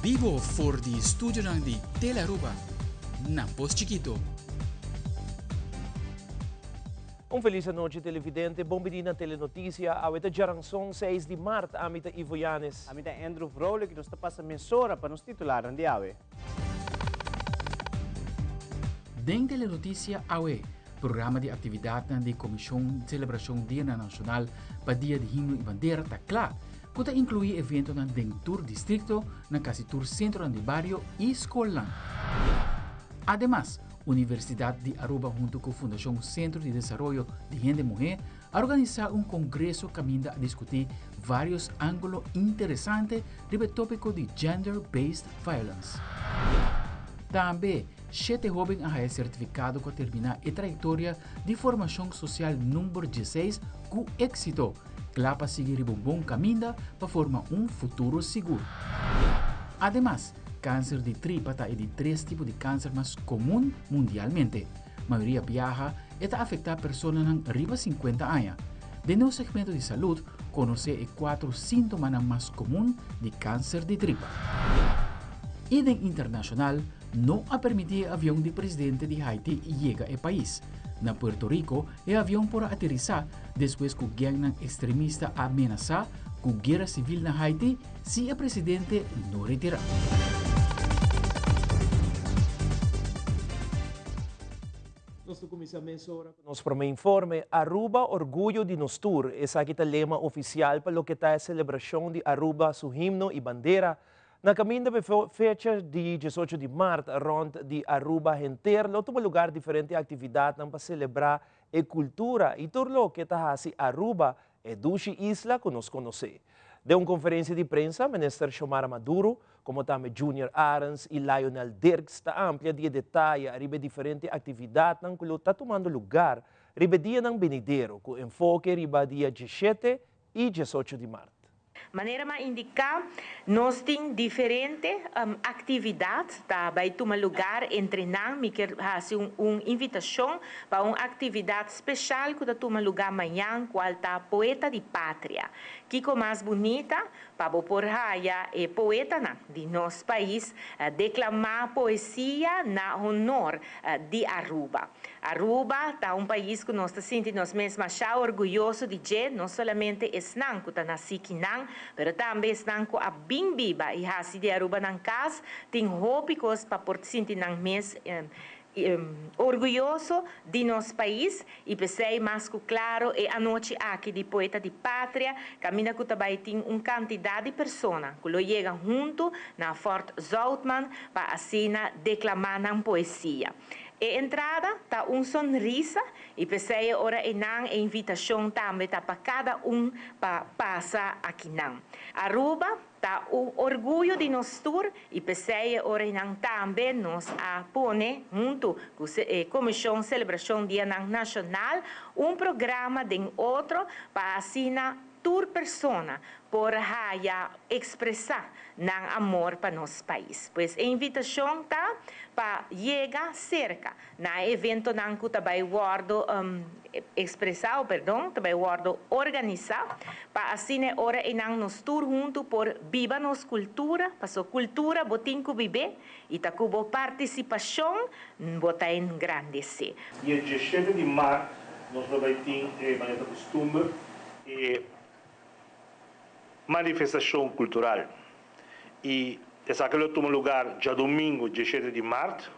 Bibo for di studionan di Telearuba na Pos Chikito. Un feliz anochi, televidente, bon bini na Telenoticia. Awe ta djaranson 6 di maart, ami ta Ivo Yanes. Ami ta Andrew Vrolijk y nos ta pasa mesora pa nos titularnan di awe. Den Telenoticia awe, programa di actividadnan di Comision Celebracion Dianan Nacional pa Dia di Himno y Bandera ta cla, cu ta inclui eventonan den tur districto, na casi tur centronan di bario y scolnan. Ademas, Universidad di Aruba hunto cu Fundacion Centro di Desaroyo di Hende Muhe a organisa un congreso caminda a discuti varios angulo interesante riba e topico di Gender Based Violence. Tambe, shete hoben a haya certificado cu a termina e trayectoria di formacion social number 16 cu exito, cla pa sigui riba un bon caminda pa forma un futuro sigur. Ademas, cancer di tripa ta e di tres tipo di cancer mas comun mundialmente. Mayoria biaha e ta afecta personanan riba 50 aña. Den nos segmento di salud, conoce e cuatro sintomanan mas comun di cancer di tripa. Y den internacional, no a permiti e avion di presidente di Haiti yega e pais. Na Puerto Rico, e avion por a aterisa despues cu gangnan extremista a menasa cu guera civil na Haiti si e presidente no retira. Nos ta cuminsa mesora cu nos prome informe. Aruba, orguyo di nos tur. Esaki ta lema oficial pa loke ta e celebracion di Aruba su himno y bandera. Na caminda pa e fecha di 18 di maart rond di Aruba henter lo tuma lugar diferente actividadnan pa celebra e cultura y tur loke ta haci Aruba e dushi isla cu nos conoce. Den un conferencia di prensa, Minister Xiomara Maduro, como tambe Junior Arends y Lionel Dirks ta amplia di e detaye ariba e diferente actividadnan cu lo ta tumando lugar riba e dianan benidero cu enfoke riba dia 17 y 18 di maart. Manera m'a indiká, nos tin diferente aktividat ta bai tuma lugar entre nan. Mi kier hasi un invitashon pa un aktividat speshal ku ta tuma lugá mañan, kual ta Poeta di Patria. Kiko mas bunita pa bo por haya e poetanan di nos pais deklamá poesia na honor di Aruba. Aruba ta un pais ku nos ta sinti nos mes masha orguyoso di dje, no solamente esnan ku ta nasí kinan, pero tambe esnan ku a bin biba i hasi di Aruba nan kas, tin hopi kos pa por sinti nan mes orguyoso di nos pais i p'esei mas ku klaro e anochi aki di Poeta di Patria kaminda ku ta bai tin un kantidat di persona ku lo yega huntu na Fort Zoutman pa asina deklamá nan poesia. E entrada ta un sonrisa i p'esei e ora einan e invitashon tambe ta pa kada un pa pasa akinan. Aruba ta un orguyo di nos tur i p'esei e ora einan tambe nos a pone huntu ku e Komishon Selebrashon Dianan Nashonal un programa den otro pa asina tur persona por haya expresa nan amor pa nos pais. Pues e invitacion ta pa yega cerca na e eventonan cu ta bay wordo expresa o perdon, ta bay wordo organisa pa asina e ora eynan nos tur hunto por biba nos cultura, paso cultura bo tin cu bib'e y ta cu bo participacion bo ta engrandece. Dia 17 di maart nos lo bay tin e manera ta custumber e manifestacion cultural y esaki lo tuma lugar djadomingo 17 di maart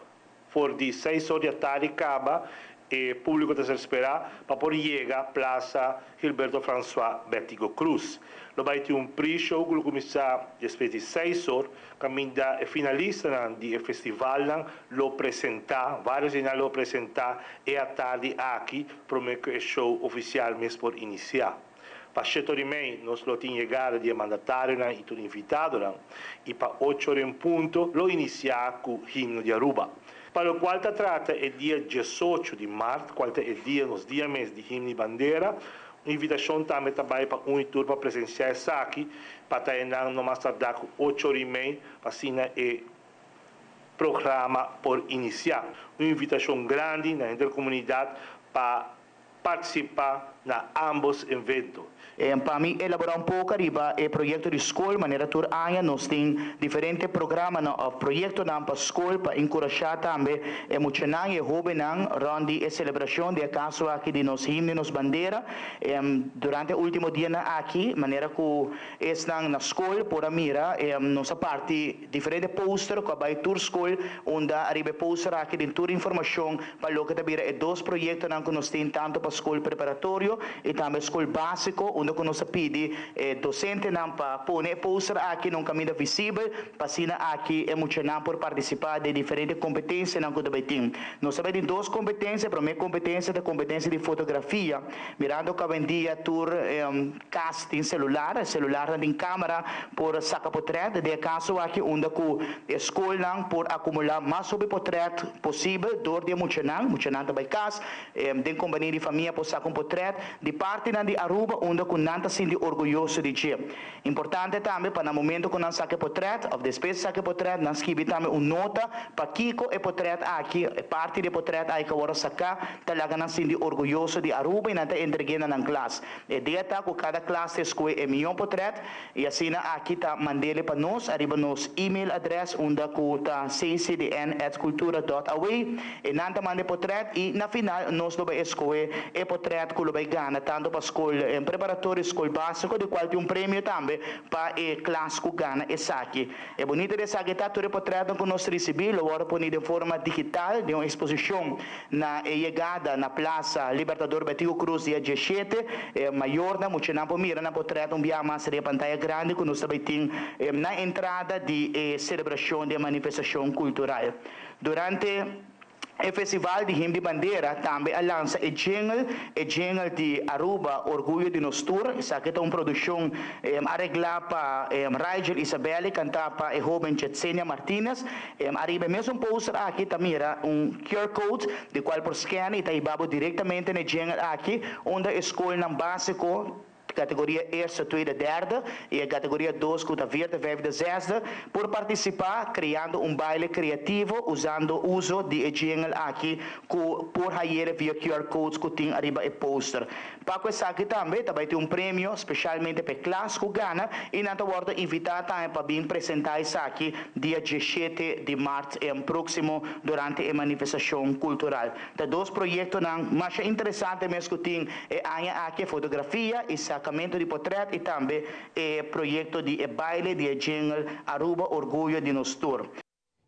for di 6 or di atardi caba. E publico ta ser spera pa por yega Plaza Gilberto Francois Betico Croes. Lo bay tin un pre-show cu lo cuminsa despues di 6 or, caminda e finalistanan di e festivalnan lo presenta, varios di nan lo presenta e atardi aki prome cu e show oficial mes por inicia. Pa 7:30 nos lo tin yegada di e mandatarionan y tur invitadonan y pa 8 or en punto lo inicia cu himno di Aruba. Pa locual ta trata e dia 18 di maart, cual ta e dia nos dia mes di himno y bandera, un invitacion tambe ta bay pa un y tur pa presencia esaki, pa ta enan no mas tarda cu 8:30 pa asina e programa por inicia. Un invitacion grandi na henter comunidad pa partisipá na ámbos evento. Pa mi elabora un poco ariba e proyecto di scol, manera tur aña nos tin diferente programanan of proyectonan pa scol pa encurasha tambe e muchanan y e hobennan rond di e celebracion di e caso aki di nos himno y nos bandera. Durante e ultimo dianan aki, manera cu esnan na scol por a mira, nos a parti diferente poster cu a bay tur scol unda ariba e poster aki tin tur informacion pa loke ta bira e dos proyectonan cu nos tin tanto pa scol preparatorio y tambe scol basico unda cu nos a pidi e docentenan pa pone e poster aki na un caminda visibel pa asina aki e muchanan por participa den diferente competencianan cu ta bay tin. Nos ta bay tin dos competencia, prome competencia ta competencia di fotografia, mirando cu awendia tur cas tin celular, e celularnan tin camera por saca potret, den e caso aki unda cu e scolnan por acumula mas hopi potret posibel door di e muchanan, muchanan ta bay cas den compania di famia por saca un potret di partinan di Aruba unda cu nan ta sinti orguyoso di dje. Importante tambe pa na momento cu nan saca e potret of despues di saca e potret nan skibi tambe un nota pakico e potret aki, e parti di e potret aki cu a wordo saca ta laga nan sinti orguyoso di Aruba y nan ta entregue na nan klas. E dia ta cu cada klas ta escohe e miyon potret y asina aki ta mandele pa nos ariba nos email adres unda cu ta ccdn at cultura dot aw. E nan ta manda e potret y na final nos lo bay escohe e potret cu lo bay gana tanto pa scol preparatorio y scol basico di cual tin un premio tambe pa e klas cu gana esaki. E bunita di esaki ta tur e potretnan cu nos ricibi lo wordo poni den forma digital den un exposicion Na e yegada na Plaza Libertador Betico Croes dia diesshete, e mayornan, muchanan por mira nan potret un bia mas riba pantaya grandi ku nos ta bai tin na entrada di e selebrashon di e manifestashon kultural. Durante e festival di Him di Bandera tambe a lansa e jingle, e jingle di Aruba, Orguyo di nos tur. Esaki ta un produkshon areglá pa Rigel Isabelli, kantá pa e hoben Jetsenia Martinez. Ariba e mesun poster aki ta mira un QR code di cual por scan y ta hiba bo directamente na e jingle aki unda e scolnan basico, categoria eerste, tweede, derde y e categoria dos cu ta vierde, vijfde, zesde, por participa creando un baile creativo usando uzo di e jingle aki cu por hayere via QR codes cu tin ariba e poster. Pa cu esaki tambe ta bay tin un premio specialmente pa e klas cu gana y nan ta wordo invita tambe pa bin presenta esaki dia diesshete di maart proximo durante e manifestacion cultural. Ta dos proyectonan masha interesante mes cu tin e aña aki, e fotografia y sacamento di potret y tambe e proyecto di e baile di e jingle Aruba Orguyo di nos tur.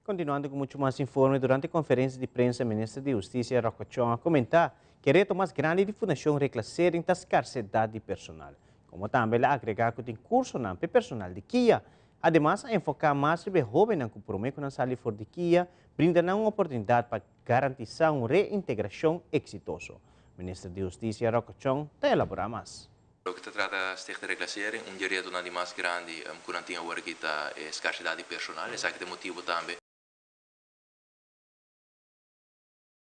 Continuando cu mucho mas informe, durante conferencia di prensa Minister di Husticia Rocco Tjon a comenta cu e reto mas grandi di Fundacion Reclassering ta scarsedad di personal. Como tambe el a agrega cu tin cursonan p'e personal di kia. Ademas a enfoca mas riba e hobennan cu prome cu nan sali for di kia, brinda nan un oportunidad pa garantisa un reintegracion exitoso. Minister di Husticia Rocco Tjon ta elabora mas. Loke ta trata Stichting Reclassering, un di e retonan di mas grandi ku nan tin awor aki ta e skarsidat di personal. Esaki ta e motibu tambe.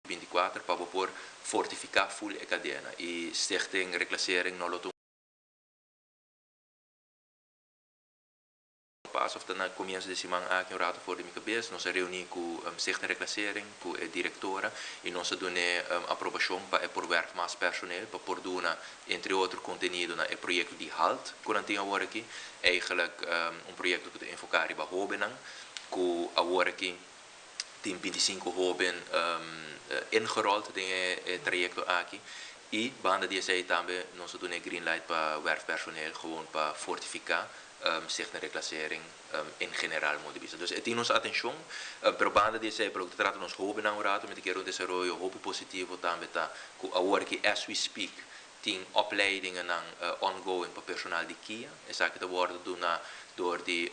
24 pa bo por fortifiká ful e kadena i Stichting Reclassering no lo ta un Paso of ta na comienso di siman aki un rato for di mi cabes nos a reuni cu Stichting Reclassering cu e directora y nos a dun'e aprobacion pa e por werf mas personeel pa por duna entre otro contenido na e proyecto di halt cu nan tin awor aki. Eigenlijk un proyecto cu ta enfoca riba hobennan cu awor aki tin 25 hoben ingerold den e trayecto aki y banda di esey tambe nos a duna e green light pa werf personeel gewoon pa fortifica Stichting Reclassering en general modo di bisa. Dus e tin nos atencion, pero banda di esey, pa loke ta trata nos hobennan un rato, mi ta kere un desaroyo hopi positivo tambe ta cu awor aki as we speak tin opleidingennan ongoing pa personal di kia. Esaki ta wordo duna door di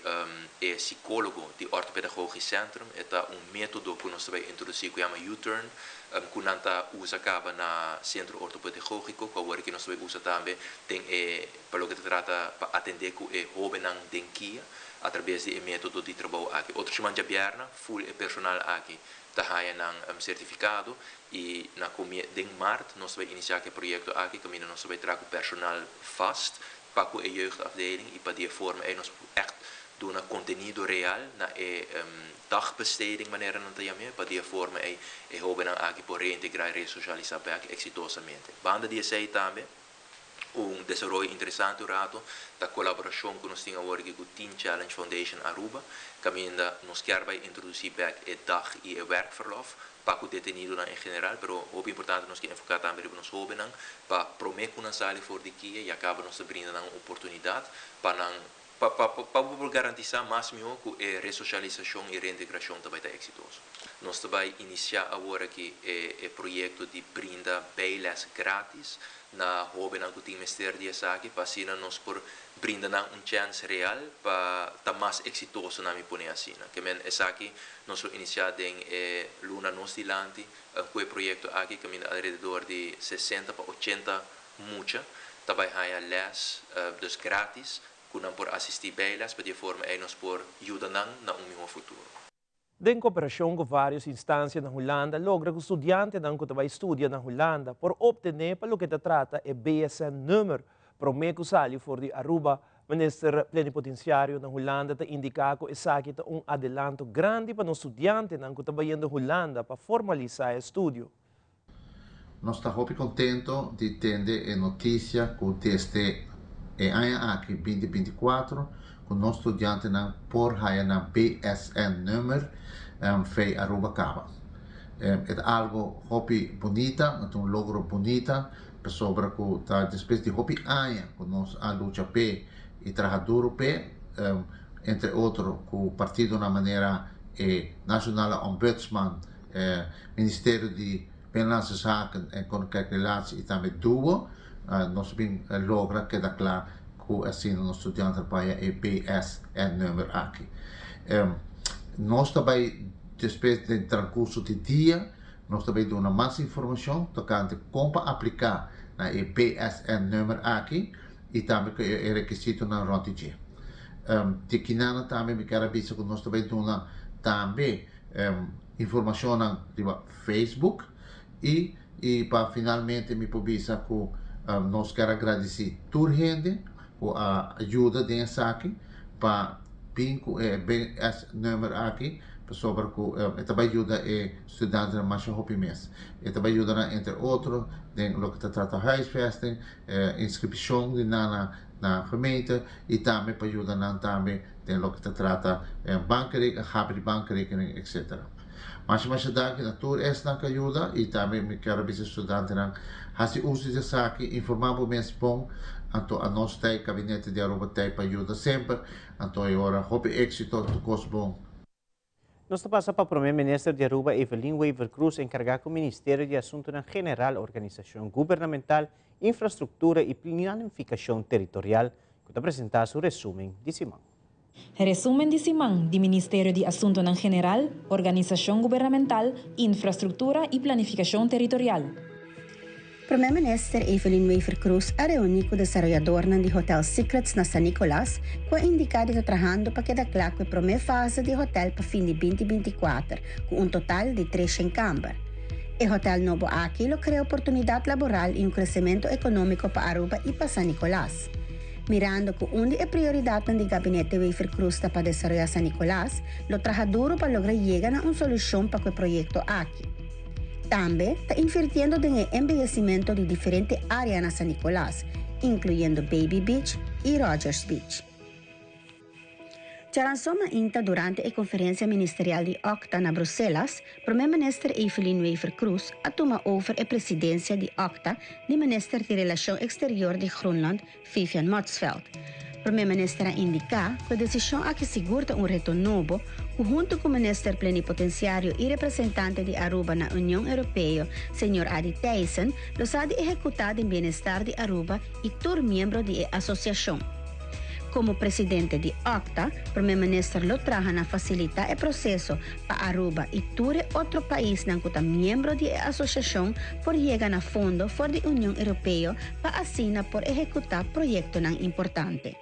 e psicologo di Orthopedagogisch Centrum. E ta un metodo cu nos ta bay introduci cu yama U-turn, cu nan ta usa caba na Centro Orthopedagogico, cu awor aki nos ta bay usa tambe den e Pa loke ta trata pa atendé ku e hóbennan den kia atrabes di e método di trabou aki. Otro siman djabièrnè ful e personal aki ta haña nan sertifikado i na komie den mart nos ta bai inisiá ku e proyekto aki kaminda nos ta bai traha ku personal vast pa ku e jeugdafdeling i pa di e forma ei nos por ègt Duna contenido real na e dagbesteding manera nan ta yam'é, pa di e forma ei e hobennan aki por reintegrá i resosialisá bèk eksitosamente. Banda di esei tambe, un desaroyo interesante un rato ta kolaborashon ku nos tin awor aki ku Teen Challenge Foundation Aruba, kaminda nos kier bai introdusí bèk e dag i e werkverlof pa ku detenidonan en general, pero hopi importante nos ke enfoká tambe riba nos hobennan pa promé ku nan sali for di kia ya kaba nos ta brinda nan un oportunidat pa nan Pa pa pa bo por garantisá mas mihó ku e resosialisashon i reintegrashon ta bai ta eksitoso. Nos ta bai inisiá awor aki e e proyekto di brinda bijles grátis na hóbennan ku tin mester di esaki pa asina nos por brinda nan un chèns real pa ta mas eksitoso na mi pone asina. Ke men esaki nos lo inisiá den e luna nos dilanti ku e proyekto aki kaminda alrededor di 60 pa 80 mucha ta bai haña lès, dus grátis, ku nan por asistí bijles, pa di e forma ei nos por yuda nan na un mihó futuro. Den koperashon ku vários instansia na Hulanda logra ku studiantenan ku ta bai studia na Hulanda por optené pa loke ta trata e BSN-nummer promé ku sali for di Aruba. Minister Plenipotensiario na Hulanda ta indiká ku esaki ta un adelanto grandi pa nos studiantenan ku ta bayendo Hulanda pa formalisá e studio. Nos ta hopi contento di tende e noticia cu desde e aña aki 2024 cu nos studiantenan por haya nan BSN nummer fey Aruba caba. E ta algo hopi bunita, ta un logro bunita pasobra cu ta despues di hopi aña cu nos a lucha p'e y traha duro p'e, entre otro cu partidonan manera e Nationale Ombudsman, Ministerio di Binnenlandse Zaken en Koninkrijke Relatie y tambe duo, nos a bin logra keda kla cu asina nos studiantenan por haya e BSN nummer aki. Nos ta bay despues den transcurso di dia nos ta bay duna mas informacion tocante con pa aplica na e BSN nummer aki y tambe cu e requisitonan rond di dje. Di kinana tambe mi kier a bisa cu nos ta bay duna tambe informacionnan riba Facebook y y pa finalmente mi por bisa cu nos kier a gradici tur hende cu a yuda den esaki pa bin cu e BS nummer aki pasobra cu e ta bay yuda e studiantenan masha hopi mes. E ta bay yuda nan entre otro den loke ta trata huisvesting, inscripcion di nan na gemeente y tambe pa yuda nan tambe den loke ta trata bankrekening, habri bankrekening etc. Masha masha danki na tur esnan ku a yuda y tambe mi kier a bisa estudiantenan hasi uso di esaki, informa bo mes bon, anto anos ta e Gabinete di Aruba ta pa yuda semper, anto e ora hopi exito, tur kos bon. Nos ta pasa pa Prome Minister di Aruba Evelyn Wever-Croes encarga cu Ministerio di Asuntonan General, Organisacion Gubernamental, Infrastructura y Planificacion Territorial cu ta presenta su resumen di siman. Resumen di siman di Ministerio di Asuntonan General, Organisacion Gubernamental, Infrastructura y Planificacion Territorial. Prome Minister Evelyn Wever-Croes a reuni cu desaroyadornan di Hotel Secrets na San Nicolas, cu a indica di ta trahando pa keda cla cu e prome fase di hotel pa fin di 2024, cu un total di 300 kamber. E hotel nobo aki lo crea oportunidad laboral y un crecemento economico pa Aruba y pa San Nicolas. Mirando cu un di e prioridadnan di Gabinete Wever-Croes ta pa desaroya San Nicolas, lo traha duro pa logra yega na un solucion pa cu e proyecto aki. Tambe ta invirtiendo den e embeyecimento di diferente area na San Nicolas, incluyendo Baby Beach y Rogers Beach. Djaranson mainta durante e conferencia ministerial di OCTA na Bruselas, Prome Minister Evelyn Wever-Croes a tuma over e presidencia di OCTA di Minister di Relacion Exterior di Groenland, Vivian Motzfeldt. Prome Minister a indica cu e decision aki sigur ta un reto nobo cu hunto cu Minister Plenipotenciario y representante di Aruba na Union Europeo, señor Adi Thijssen, lo sa di ehecuta den bienestar di Aruba y tur miembro di e asociacion. Como presidente di OCTA, Prome Minister lo traha na facilita e proceso pa Aruba y tur e otro paisnan cu ta miembro di e asociacion por yega na fondo for di Union Europeo pa asina por ehecuta proyectonan importante.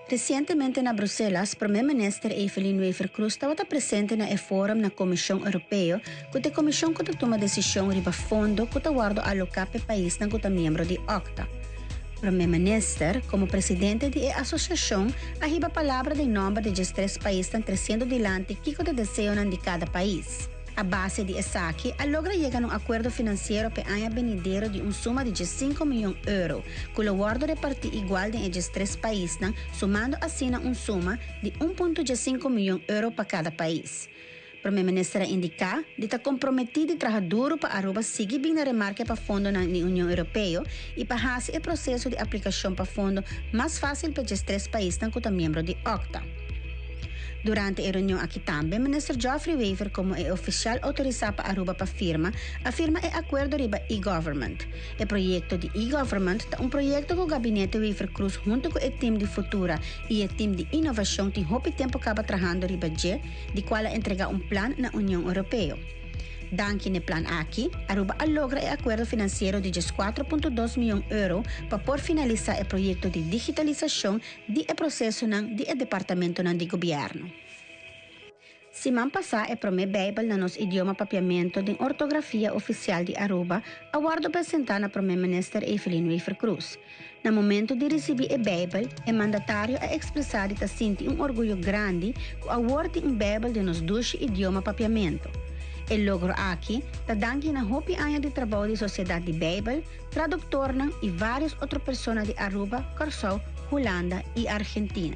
Recientemente na Bruselas, Prome Minister Evelyn Wever-Croes tabata presente na e forum na Comision Europeo, cu ta e comision cu ta tuma decision riba fondo cu ta wordo aloca p'e paisnan cu ta miembro di OCTA. Prome Minister, como presidente di e asociacion, a hiba palabra den nomber di 13 paisnan treciendo dilanti kico ta deseonan di cada pais. A base di esaki, a logra yega na un acuerdo financiero p'e aña benidero di un suma di 15 miyon euro, cu lo wordo reparti igual den e 13 paisnan, sumando asina un suma di 1.5 miyon euro pa cada pais. Prome Minister a indica di ta comprometi di traha duro pa Aruba sigui bin na remarke pa fondonan di Union Europeo y pa haci e proceso di aplicacion pa fondo mas facil pa 13 paisnan cu ta miembro di OCTA. Durante e reunion aki tambe Minister Geoffrey Wever como e oficial autorisa pa Aruba pa firma, a firma e acuerdo riba e-government. E proyecto di e-government ta un proyecto cu Gabinete Wever-Croes hunto cu e team di Futura y e team di Innovacion tin hopi tempo caba trahando riba dje, di cual a entrega un plan na Union Europeo. Danki n'e plan aki, Aruba a logra e acuerdo financiero di 14.2 miyon euro pa por finalisa e proyecto di digitalisacion di e procesonan di e departamentonan di gobierno. Siman pasa e prome Bijbel na nos idioma Papiamento den ortografia oficial di Aruba a wordo presenta na Prome Minister Evelyn Wever-Croes. Na momento di ricibi e Bijbel, e mandatario a expresa di ta sinti un orguyo grandi cu awor tin un Bijbel den nos dushi idioma Papiamento. E logro aki ta danki na hopi aña di trabou di Sociedad di Bijbel, traductornan y varios otro persona di Aruba, Corsou, Hulanda y Argentina.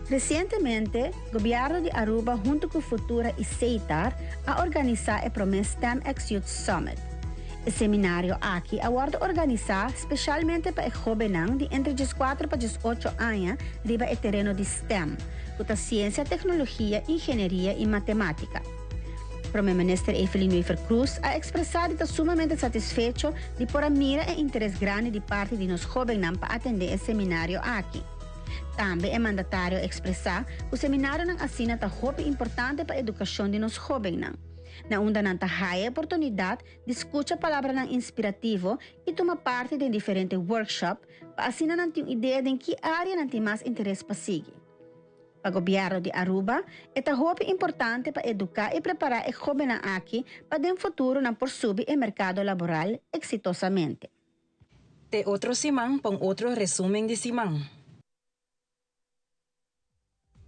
Recientemente, Gobierno di Aruba hunto cu Futura y SETAR a organisa e prome STEM X Youth Summit. E seminario aki a wordo organisa specialmente pa e hobennan di entre 14 pa 18 aña riba e tereno di STEM, cu ta ciencia, tecnologia, ingenieria y matematica. Prome Minister Evelyn Wever-Croes a expresa di ta sumamente satisfecho di por a mira e interes grandi di parti di nos hobennan pa atende e seminario aki. Tambe e mandatario a expresa cu seminarionan asina ta hopi importante pa educacion di nos hobennan, na unda nan ta haya e oportunidad di scucha palabranan inspirativo y tuma parti den diferente workshop pa asina nan tin un idea den ki area nan tin mas interes pa sigui. Pa gobierno di Aruba, e ta hopi importante pa educa y prepara e hobennan aki pa den futuro nan por subi e mercado laboral exitosamente. Te otro siman pa un otro resumen di siman.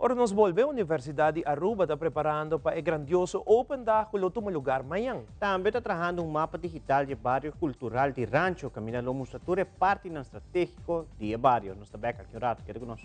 Ora nos bolbe, Universidad di Aruba ta preparando pa e grandioso Open Dag cu lo tuma lugar mañan. Tambe ta trahando un mapa digital di e bario cultural di Rancho, caminda lo mustra tur e partinan strategico di e bario. Nos ta bek aki un rato, keda cu nos.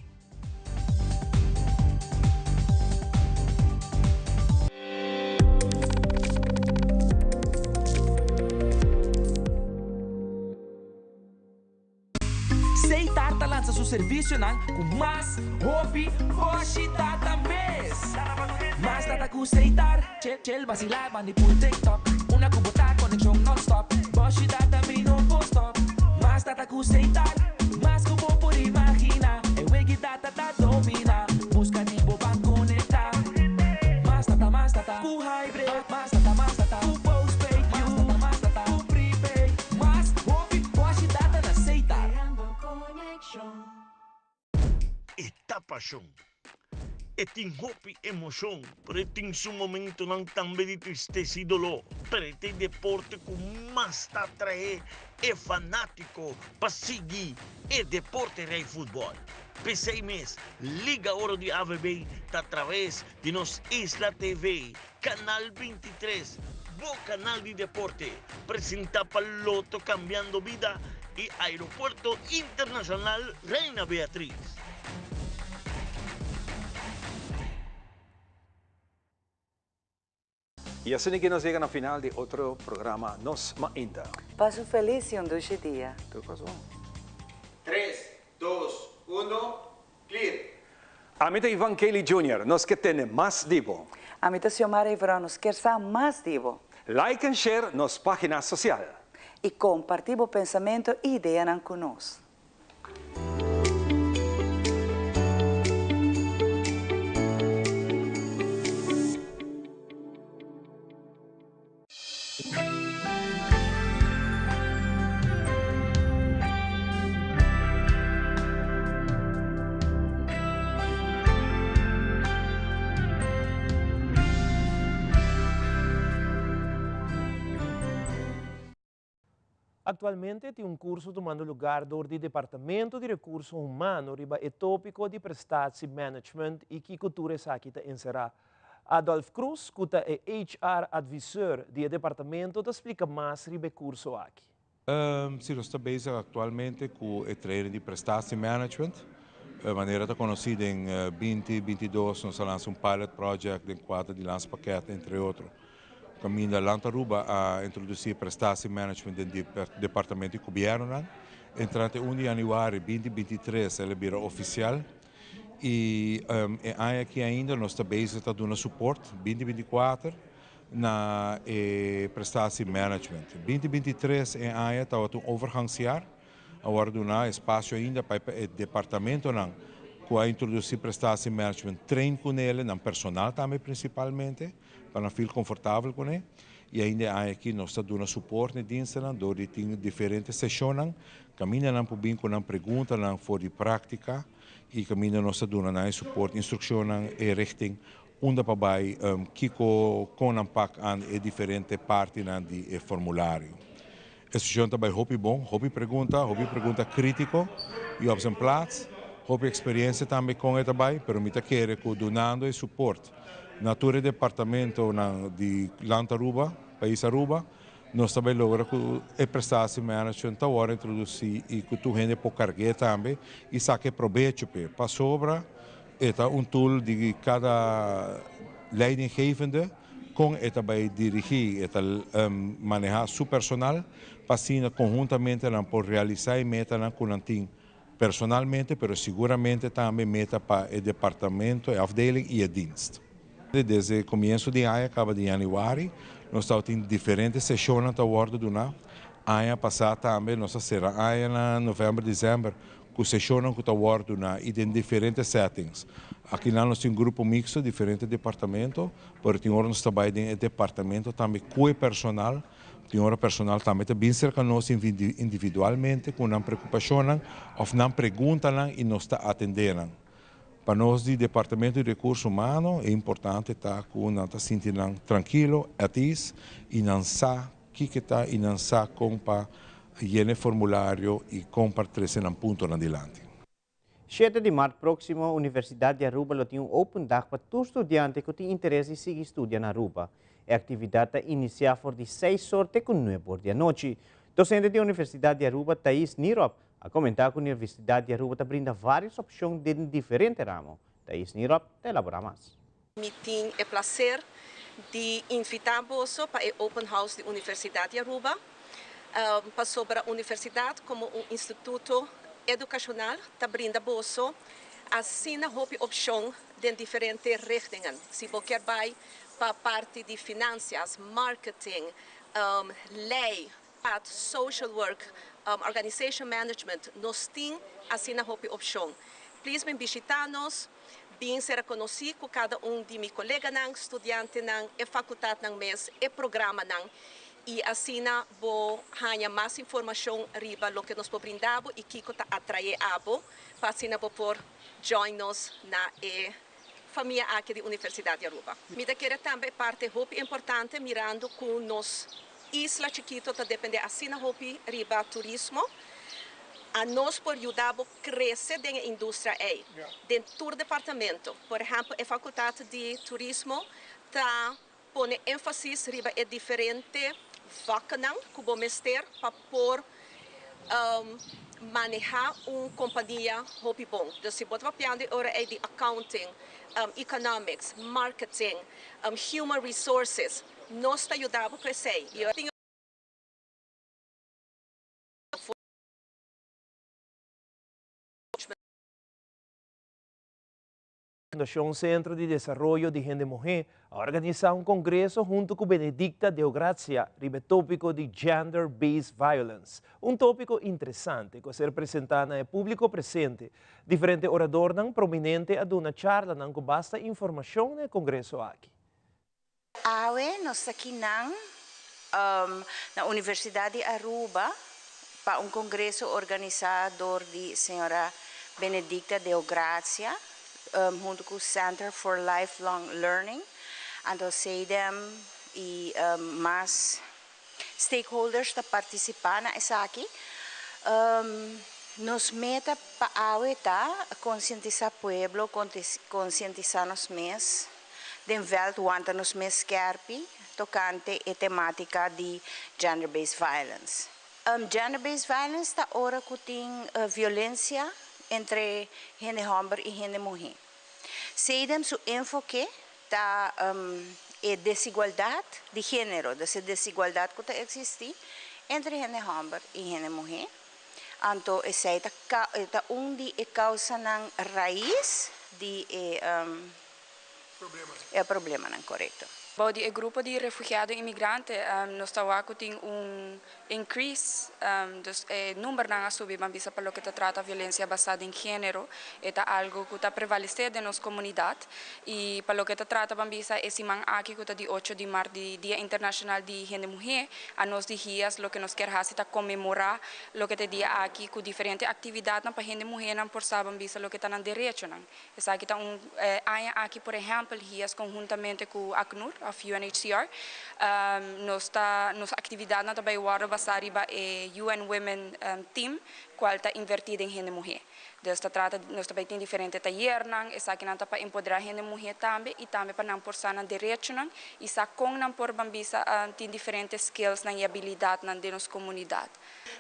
Seitar ta lansa su servicionan cu mas hopi boshi data mes. Mas data cu Seitar, chill chill vacila bandi pul TikTok. Una cu bo ta conexion non-stop, boshi data mi no por stop. Mas data cu Seitar, mas cu bo por imagina. E wegi data ta domina, busca di bo ban conecta. Mas data, mas data cu hybrid, mas data, mas data cu postpaid, mas data, mas data cu prepaid. Mas hopi boshi data na Seitar. E ta pashon. E tin hopi emoshon, pero e tin su momentonan tambe di tristesa i doló. Pero e ta e deporte ku mas ta atraé e fanátiko pa sigui e deporte rei futbòl. P'esei mes, Liga Oro di AVB ta atraves di nos Isla TV, Kanal 23, bo kanal di deporte, presentá pa Lotto Cambiando Bida i Aeropuerto Internacional Reina Beatriz. Y asina que nos yega na final di otro programa Nos Mainta. Pasa un feliz y un dushi dia. Tur cos bon. 3, 2, 1, clear! Ami ta Ivan Kelly Jr. Nos ke tene mas di bo. Ami ta Xiomara Iverón. Nos kier sa mas di bo. Like and share nos pagina social. Y comparti bo pensamento y ideanan cu nos. Actualmente tin un curso tumando lugar door di Departamento di Recurso Humano riba e topico di prestatie management y kico tur esaki ta encera. Adolf Cruz, cu ta e HR adviseur di e departamento ta splica mas riba e curso aki. Si, nos ta bezig actualmente cu e training di prestatie management. Manera ta conoci den 2022 nos a lansa un pilot project den cuadro di landspakket entre otro. Caminda Land Aruba a introduci prestatie management den departamento di gobiernonan. Entrante 1 di januari 2023 el a bira oficial y e aña aki ainda nos ta bezig ta duna support 2024 na e prestatie management. 2023 e aña tabata un overgangsjaar, a wordo duna espacio ainda pa e departamentonan cu a introduci prestatie management train cu nele, nan personal tambe principalmente, pa nan feel comfortabel cu ne. Y ainda e aña aki nos ta duna support na e dienstnan door di tin diferente sesionnan, caminda nan por bin cu nan preguntanan for di practica y caminda nos ta duna nan e support, instruccionnan e richting unda pa bay, kico con nan pak aan e diferente partinan di e formulario. E sesion ta bay hopi bon, hopi pregunta, hopi pregunta critico y op zijn plaats, hopi experiencia tambe con e ta bay, pero mi ta kere cu dunando e support na tur e departamentonan di Land Aruba, Pais Aruba, nos ta bay logra cu e prestatie management ta wordo introduci y cu tur hende por cargue tambe y saca e probecho p'e. Pasobra e ta un tool di cada leidinggevende con e ta bay dirigi, e ta maneha su personal pa asina conhuntamente nan por realisa e metanan cu nan tin personalmente, pero siguramente tambe meta pa e departamento, e afdeling y e dienst. Desde comienso di aña caba di januari nos tabatin diferente sesionnan ta wordo duna. Aña pasa tambe nos a cera aña na november, december cu sesionnan cu ta wordo duna y den diferente settings. Akinan nos tin un grupo mixto, diferente departamento, pero tin ora nos ta bay den e departamento tambe cu e personal. Tin ora personal tambe ta bin cerca nos individualmente cu nan preocupacionnan of nan preguntanan y nos ta atende nan. Pa nos di Departamento di Recurso Humano e importante ta cu nan ta sinti nan trankilo, at ease, y nan sa kico ta y nan sa con pa yena e formulario y con pa trece nan puntonan dilanti. 7 di maart proximo, Universidad di Aruba lo tin un open dag pa tur studiante cu tin interes di sigui studia na Aruba. E actividad ta inicia for di 6 or te cu 9 or di anochi. Docente di Universidad di Aruba, Thais Nierop, a comenta cu Universidad di Aruba ta brinda varios opcion den diferente ramo. Thais Nierop ta elabora mas. Mi tin e placer di invita boso pa e Open House di Universidad di Aruba, pasobra Universidad como un instituto educacional ta brinda boso asina hopi opcion den diferente richtingen. Si bo kier bay pa parti di financias, marketing, ley, social work, organization management, nos tin asina hopi opcion. Please bin bishita nos, bin ser conoci cu cada un di mi coleganan, studiantenan, e facultadnan mes, e programanan y asina bo haya mas informacion riba loke nos por brinda bo y kico ta atrae abo pa asina bo por join nos na e famia aki di Universidad di Aruba. Mi ta kere tambe parti hopi importante mirando cu nos isla chikito ta depende asina hopi riba turismo. A nos por yuda bo crece den e industria ey, den tur departamento. Por ehempel, e facultad di turismo ta pone enfasis riba e diferente vaknan cu bo mester pa por maneha un compania hopi bon. Dus si bo ta papiando e ora ey di accounting, economics, marketing, human resources, nos ta yuda bo crece. Y Fundacion Centro di Desaroyo di Hende Muhe a organisa un congreso hunto cu Benedicta Deograzia riba e topico di Gender Based Violence, un topico interesante cu a ser presenta na e publico presente. Diferente oradornan prominente a duna charlanan cu basta informacion na e congreso aki. Awe nos ta akinan na Universidad di Aruba pa un congreso organisa door di señora Benedicta Deograzia hunto cu Center for Lifelong Learning, anto CEDEM y mas. stakeholders ta partisipá na esaki. Nos meta pa awe ta konsientisá pueblo, konsientisá nos mes den vèlt wanta nos mes skèrpi tokante e temátika di gender based violence. Gender based violence ta ora ku tin violensia entre hende hòmber i hende muhé. Seidem su enfoke ta e desigualdat di género, dus e desigualdat ku ta eksistí entre hende hòmber i hende muhé. Anto esei ta ta un di e kausanan rais di e problemanan, korekto. Bou di e grupo di refugiado i migrante nos ta wak ku tin un increase, dus e numbernan a subi ban bisa pa loke ta trata violencia basá den género e ta algo ku ta prevalesé den nos komunidat i pa loke ta trata ban bisa e siman aki ku ta di ocho di mart di Dia Internashonal di Hende Muhé anos di HIAS loke nos kier hasi ta konmemorá loke ta e dia aki ku diferente aktividatnan pa hende muhénan por sa ban bisa loke ta nan derechonan. Esaki ta un aña aki por ehèmpel HIAS konhuntamente ku ACNUR òf UNHCR nos ta nos aktividatnan ta bai wòrdu basá riba e UN Women Team kual ta invertí den hende muhé. Dus ta trata nos ta bai tin diferente tayernan, esakinan ta pa empoderá hende muhé tambe i tambe pa nan por sa nan derechonan i sa kon nan por ban bisa tin diferente skillsnan i abilidatnan den nos komunidat.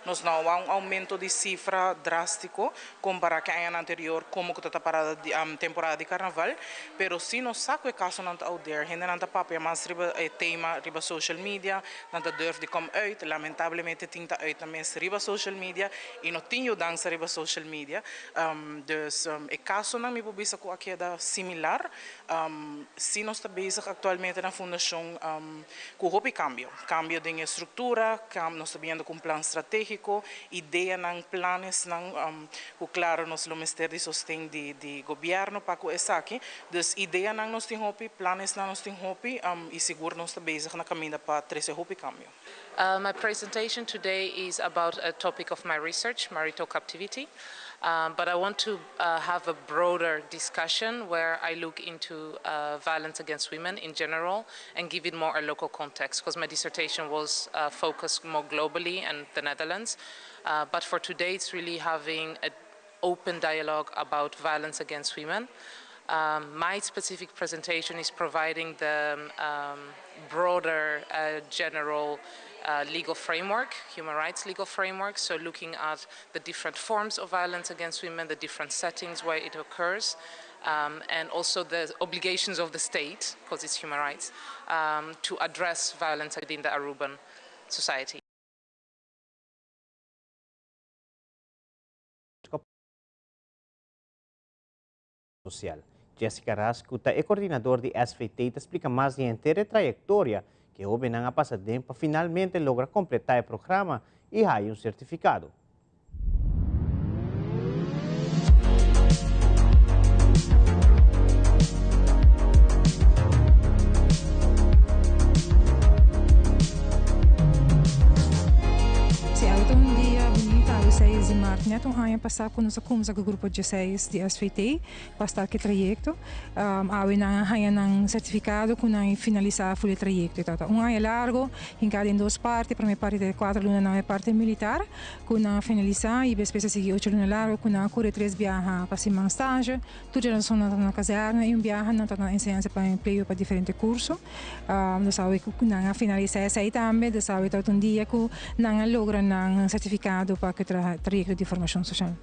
Nos no a un aumento di cifra drastico compara cu añanan anterior como cu ta ta parada di temporada di carnaval, pero si nos sa cu e casonan ta out there, hendenan ta papia mas riba e tema riba social media, nan ta durf di come uit, lamentablemente tin ta uit nan mes riba social media y no tin yudansa riba social media, dus e casonan mi por bisa cu a keda similar, Si nos ta bezig actualmente na fundacion cu hopi cambio, cambio den e structura, nos ta biniendo cu un plan strategico, ideanan, planesnan cu claro nos lo mester di sosten di gobierno pa cu esaki. Dus ideanan nos tin hopi, planesnan nos tin hopi y sigur nos ta bezig na caminda pa trece hopi cambio. My presentation today is about a topic of my research, marital captivity. But I want to have a broader discussion where I look into violence against women in general and give it more a local context, because my dissertation was focused more globally and the Netherlands. But for today, it's really having an open dialogue about violence against women. My specific presentation is providing the broader general legal framework, human rights legal framework, so looking at the different forms of violence against women, the different settings where it occurs, and also the obligations of the state, because it's human rights, to address violence within the Aruban society. Social. Jessica Ras cu ta e coordinador di SVT ta splica mas di henter e trayectoria cu e hobennan a pasa den pa finalmente logra completa e programa y haya un certificado. Si awe ta un dia bunita, awe seis di mart, net un aña pasá ku nos a kumsa ku grupo dieseis di SVT pa start ku e trayekto. Awe nan a haña nan sertifikado ku nan finalisá ful e trayekto. E tabata un aña largo, hinká den dos parti, promé parti ta e kuater lunanan e parti militar ku nan a finalisá i despues a sigui ocho luna largo ku nan a kore tres biaha pa siman stage. Tur djarason nan ta na kazèrna i un biaha nan ta na enseñansa pa empleo pa diferente kurso. Nos awe ku nan a finalisá esei tambe, dus awe tabata un dia ku nan a logra nan sertifikado pa ku trayekto di formashon soshal.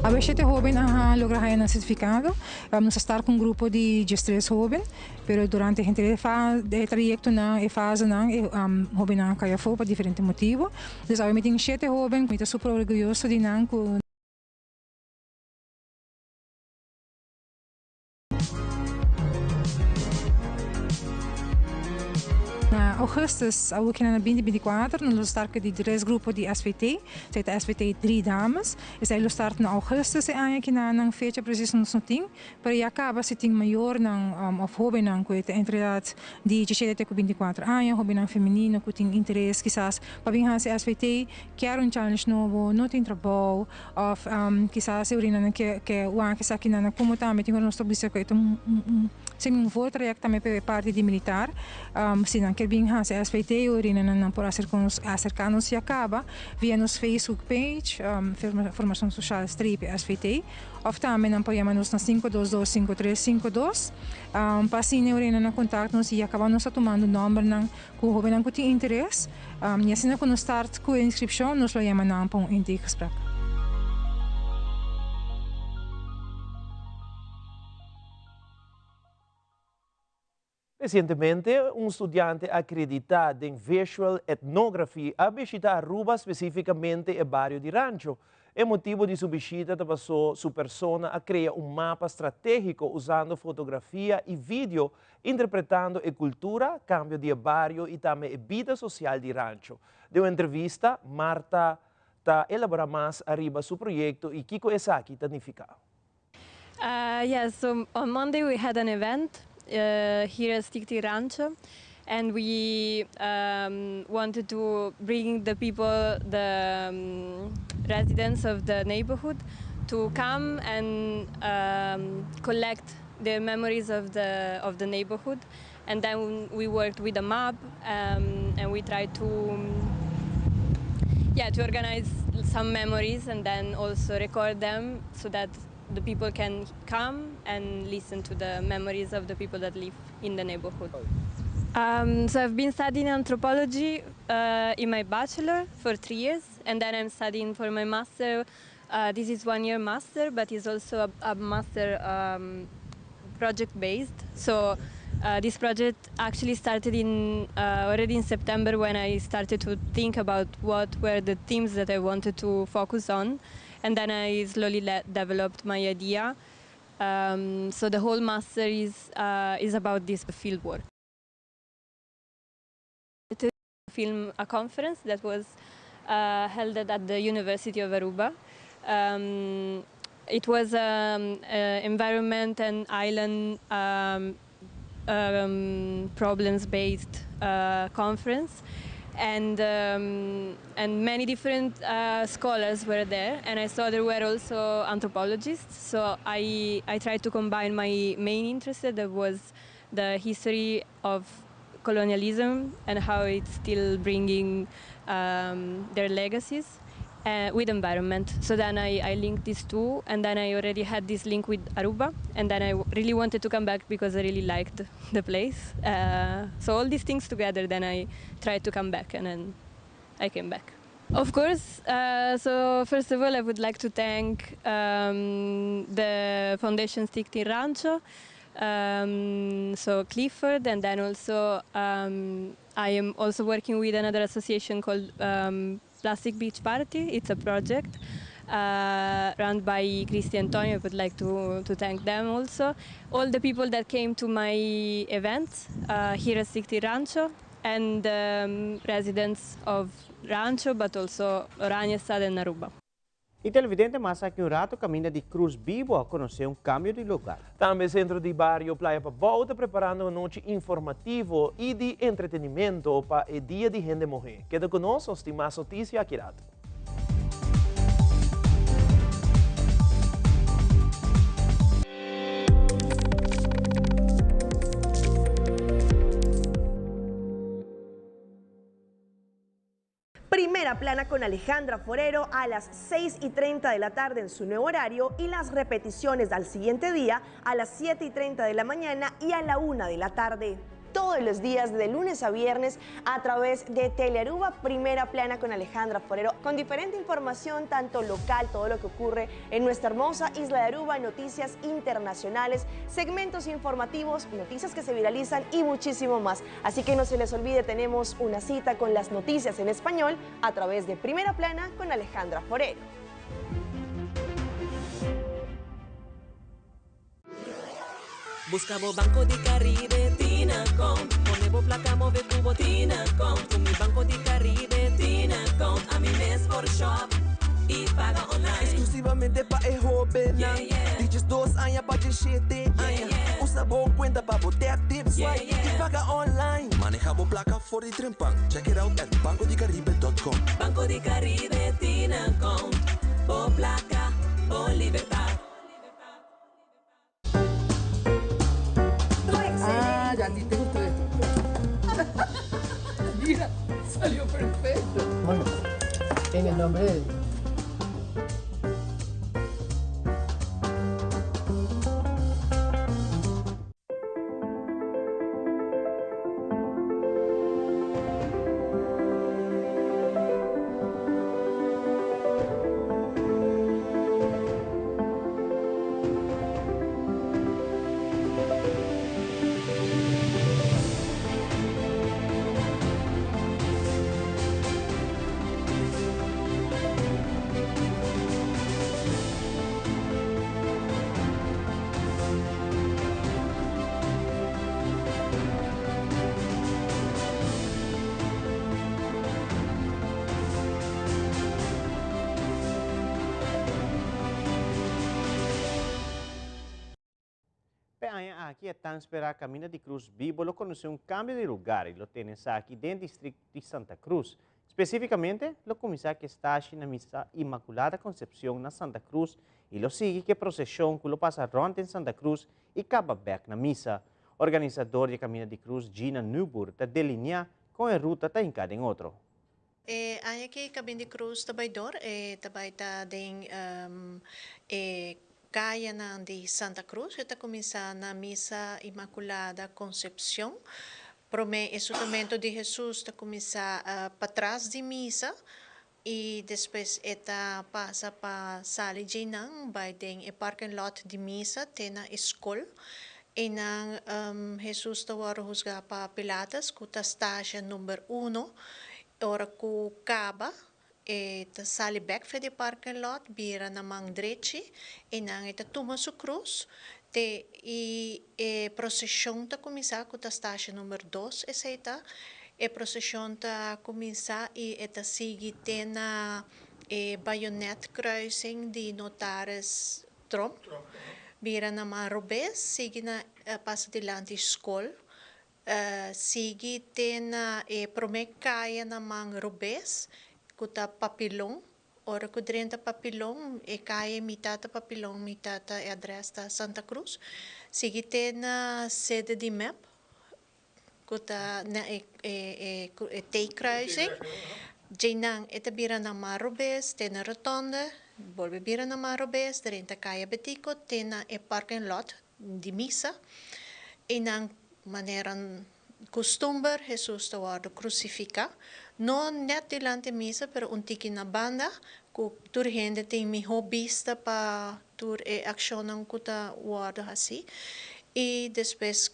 Awe shete hóben a logra haña nan sertifikado. Nos a start ku un grupo di diestres hóben. Pero durante henter e e trayectonan, e fasenan, e hobennan a cay afo pa diferente motibo. Dus awe mi tin shete hoben, mi ta super orguyoso di nan cu. Na augustus awokinan na binti binti kuater nos lo start cu di tres grupo di SVT, esey ta SVT Drie Dames. Esey lo start na augustus e aña kinan nan fecha precies nos no tin. Pero ya caba si tin mayornan of hobennan cu e ta entre edad di diesisiete te cu binticuatro aña, hobennan femenino cu tin interes kisas pa bin haci SVT, kier un challenge nobo, no tin trabou of kisas e orinanan ke ke wak esakinan como tambe tin ora nos ta bisa cu e ta un un. Si mi un voortraject tambe pa e parti di militar, si nan kier bin hasi SVT orina nan nan por acerca nos ya caba via nos Facebook page Formacion Social streepje SVT of tambe nan por yama nos na sinku dos dos sinku tres sinku dos pa asina orina nan contact nos y ya caba nos ta tumando nombernan cu hobennan cu tin interes y asina cu nos start cu e inscripcion nos lo yama nan pa un intakegesprek. Resientemente, un studiante akreditá den Visual Ethnography a bishita Aruba, spesífikamente e bario di Rancho. E motibu di su bishita ta paso su persona a krea un mapa stratégiko usando fotografia i video interpretando e kultura, kambio di e bario i tambe e bida sosial di Rancho. Den un entrevista, Marta ta elaborá mas ariba su proyekto i kiko esaki ta nifiká. Yes, so on Monday we had an event here at Stichting Rancho and we wanted to bring the people, the residents of the neighborhood to come and collect their memories of the of the neighborhood and then we worked with a map and we tried to yeah to organize some memories and then also record them so that the people can come and listen to the memories of the people that live in the neighborhood. Um, so I've been studying anthropology uh, in my bachelor for three years, and then I'm studying for my master. Uh, this is one year master, but it's also a, a master um, project based. So uh, this project actually started in uh, already in September when I started to think about what were the themes that I wanted to focus on, and then I slowly developed my idea. Um, so the whole master is uh, is about this field work. To film a conference that was uh, held at the University of Aruba. Um, it was um, uh, environment and island um, um, problems-based uh, conference and um, and many different uh, scholars were there and I saw there were also anthropologists so I I tried to combine my main interest that was the history of colonialism and how it's still bringing um, their legacies uh, with environment. So then I, I linked these two, and then I already had this link with Aruba, and then I really wanted to come back because I really liked the place. Uh, so all these things together, then I tried to come back, and then I came back. Of course. Uh, so first of all, I would like to thank um, the Foundation Stichting Rancho, um, so Clifford, and then also um, I am also working with another association called um, Plastic Beach Party. It's a project uh, run by Christy Antonio. I would like to, to thank them also. All the people that came to my event uh, here at Stichting Rancho and um, residents of Rancho, but also Oranjestad and Aruba. E televidente mas aki un rato caminda di Cruz Bibo a conoce un cambio di lugar. Tambe Centro di Bario Playa Pabou ta preparando un anochi informativo y di entretenimento pa e Dia di Hende Muhe. Keda cu nos, nos tin mas noticia aki rato. Primera plana con Alejandra Forero a las 6 y 30 de la tarde en su nuevo horario y las repeticiones al siguiente día a las 7 y 30 de la mañana y a la 1 de la tarde todos los días de lunes a viernes a través de Telearuba Primera Plana con Alejandra Forero, con diferente información, tanto local, todo lo que ocurre en nuestra hermosa isla de Aruba, noticias internacionales, segmentos informativos, noticias que se viralizan y muchísimo más. Así que no se les olvide, tenemos una cita con las noticias en español a través de Primera Plana con Alejandra Forero. Busca bo Banco di Caribe tin account Pone bo placa move cu bo tin account Cu mi Banco di Caribe tin account Ami mes por shop y paga online Exclusivamente pa e hobennan di diesdos aña pa diesshete aña. Usa bo cuenta pa bo tap, tip, swipe y paga online. Maneha bo placa for di trempan. Check it out at bancodicaribe.com. Banco di Caribe tin account Bo placa, bo libertad. Salió perfecto. Bueno, en el nombre de Dios. P'e aña aki e tan sperá Caminda di Cruz Bibo lo conoce un cambio di lugar y lo tene esaki den districto di Santa Cruz. Specificamente, lo cuminsa cu e stashi na Misa Inmaculada Concepcion na Santa Cruz y lo sigui cu e procesion cu lo pasa rond den Santa Cruz y caba bek na misa. Organisador di e Caminda di Cruz, Gina Newboer, ta delinea con e ruta ta hinca den otro. E aña aki Cabin di Cruz ta bai dor, e ta bai ta den e cayanan di Santa Cruz. E ta cuminsa na Misa Inmaculada Concepcion. Prome e Sufrimento di Hesus ta cuminsa patras di misa y despues e ta pasa pa sali djeinan bai den e parking lot di misa te na e scol. Einan Hesus ta wòrdu husgá pa Pilatus, ku ta stasha number uno. Ora ku kaba, e ta sali bèk for di parking lot, bira na man drechi. Einan e ta tuma su krus te i e proseshon ta kuminsá, ku ta stasha number dos esei ta. E proseshon ta kuminsá i e ta sigui te na e bayonet kruising di Notaris Tromp bira na man robes, sigui na pasa dilanti skol, sigui te na e prome kaya na man robes ku ta Papilon. Ora ku drenta Papilon, e kaya mitá ta Papilon, mitá ta e adres ta Santa Cruz. Sigui te na sede di mep ku ta na e e T-kruising. Djeinan e ta bira na man robes te na rotonde, bolbe bira na man robes, drenta Kaya Betico te na e parking lot di misa. Einan manera kustumber Hesus ta wòrdu krusifiká, no nèt dilanti misa pero un tiki na banda ku tur hende tin mihó bista pa tur e akshonnan ku ta wòrdu hasí. I despues